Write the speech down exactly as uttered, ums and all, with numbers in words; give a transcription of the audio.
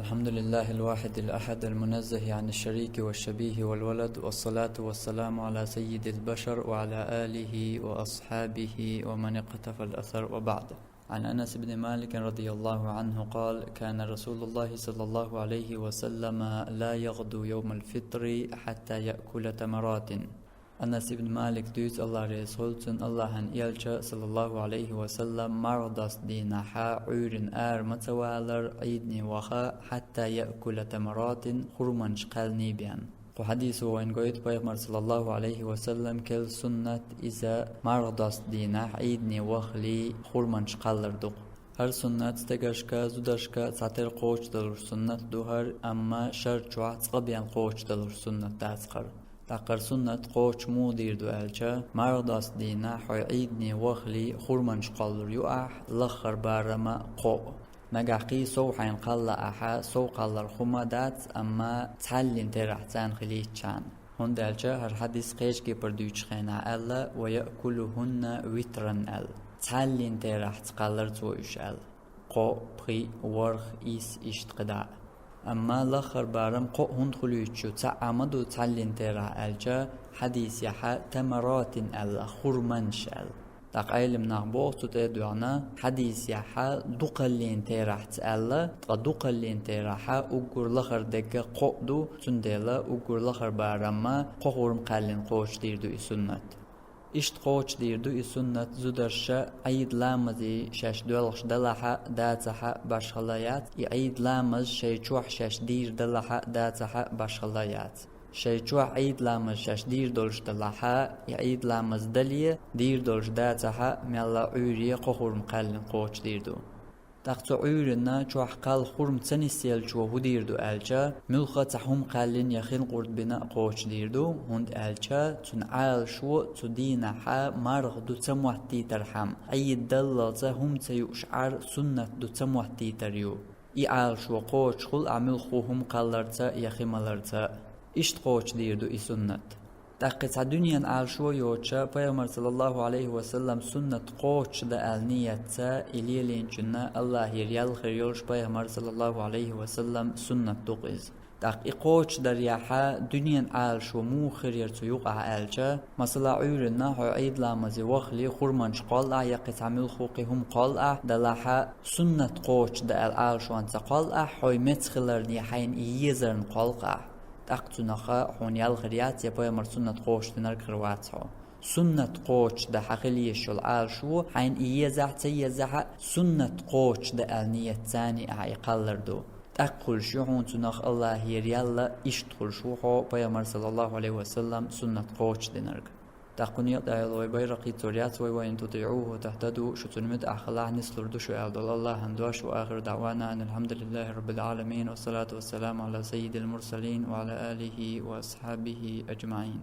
الحمد لله الواحد الأحد المنزه عن الشريك والشبيه والولد، والصلاة والسلام على سيد البشر وعلى آله وأصحابه ومن اقتفى الأثر، وبعد. عن أنس بن مالك رضي الله عنه قال: كان رسول الله صلى الله عليه وسلم لا يغدو يوم الفطر حتى يأكل تمرات. Анас ибн Малик дуьйцу, Аллах реза хуьлда цунна, Аллахьан элча, саллаллаху Ӏалайхи ва саллам, марха досту дийнахьа Ӏуьйранна ара ма ца валара Ӏийдане ваха, хьатта яъкула тамаратин, хурманаш кхаьллий бен. Кху хьадисо вайна гойту пайхамар, саллаллаху Ӏалайхи ва саллам, керла суннат иза марха досту дийнахьа Ӏийдане вахале хурманаш кхаллар ду-кх. ХӀара суннат стегашка, зударшка цхьатера кхочушдалуш суннат ду хӀара, амма шар чохь цкъа бен кхочушдалуш суннат дац хӀара. ТӀаккха хӀара суннат кхочуш муха дийр ду аьлча, марха досту дийнахьа хьо Ӏийдане вахале хурманаш кхоллур ю ахь, лаххара барам а, кхоъ а. Нагахь кхин сов хьайна кхалла ахьа, сов кхаллар хӀума дац, амма цхьаллин терахь царна хилийтчхьана. ХӀунда аьлча хӀара хьадис кхечу кепара дуьйцучу хенахь аьлла: «Ва яъкулухунна витран», аьлла. Цхьаллин терахь ца кхаллар цо уьш аьлла. Кхоъ, пхиъ, ворхӀ, исс, иштта кхидӀа. Амма лаххара барам, кхоъ хӀунда хуьлуьйтуш ю, цхьаъ а ма ду цхьаллин терахь аьлча, хьадисехь тамаратин аьлла, хурманаш аьлла. ТӀаккха Ӏелам нах боху цу тӀе а доьгӀна, хьадисехь дукхаллин терахь ца аьлла, ткъа дукхаллин терахь уггар лахара дегга кхоъ ду, цундела уггар лахара барамма кхо хурма кхаьллина кхочушдийр ду и суннат. Иштта кхочушдийр ду и суннат зударша Ӏийд ламазе шаьш доьлхуш далахь а, дацахь а башхалла яц, и Ӏийд ламаз шайн чохь шаьш дийр далахь а, дацахь а башхалла яц. Шайн чохь Ӏийд ламаз шаьш дийр долуш далахь а, и Ӏийд ламаз дале, дийр долуш дацахь а, мелла а Ӏуьйре кхо хурма кхаьллина кхочушдийр ду. ТӀаккха цу Ӏуьйранна чохь кхалла хурма ца нисъеллачо хӀун дийр ду аьлча, муьлхха а цхьа хӀума кхаьллина я хин къурд бина а кхочушдийр ду, хӀунда аьлча цуьнан Ӏалашо цу дийнахьа марха ду ца моттийтархьама, Ӏийд даллалца хӀума ца юуш Ӏар суннат ду ца моттийтар ю. И Ӏалашо кхочушхула ахь муьлхха хӀума кхалларца я хи маларца. Иштта кхочушдийр ду и суннат. ТӀаккха и цхьа дуьненан Ӏалашо йоцуша, пайхамар, саллаллаху Ӏалайхи ва саллам, суннат кхочушдан аьлла ниятца и лелийначунна Аллахьера ял хир йолуш пайхамар, саллаллаху Ӏалайхи ва саллам, суннат ду-кх иза. ТӀаккха и кхочушдарехьа дуьненан Ӏалашо муха хир яра цу юкъахь аьлча, масала, Ӏуьйранна хьо Ӏийд ламазе вахале хурманаш кхолла ахь, я кхин цхьа муьлхха кхин хӀума кхолла ахь, далахь а, суннат кхочушдан аьлла Ӏалашонца кхолла ахь, хьо меца хиларна я хьайна и езарна кхолла-кх ахь. ТӀаккха цунах хьуна ял хир яц, я пайхамар суннат кхочушдинарг хир вац хьо. Суннат кхочушдан хьан хила езаш йолу Ӏалашо, хьайна и езахь а, ца езахь а, суннат кхочушдан аьлла ниятца ахь и кхаллар ду. ТӀаккха хуьлуш ю хьуна цунах Аллахьера ял, иштта хуьлуш ву хьо пайхамар, саллаллаху Ӏалайхи ва саллам, суннат кхочушдинарг. ТӀаккха кху некъа тӀехь йолу вай байракхица цуьнга яц вай: «Ва ин тутиӀуху тахтаду», шу цуьнан муьтӀахь хилахь, нислур ду шу аьлла долу Аллахьан дош. Ва ахиру даӀвана анил хьамдулиллахи раббил Ӏаламин, ва салату ва саламу Ӏала саййидил мурсалин ва Ӏала алихи ва асхьабихи аджмаӀин.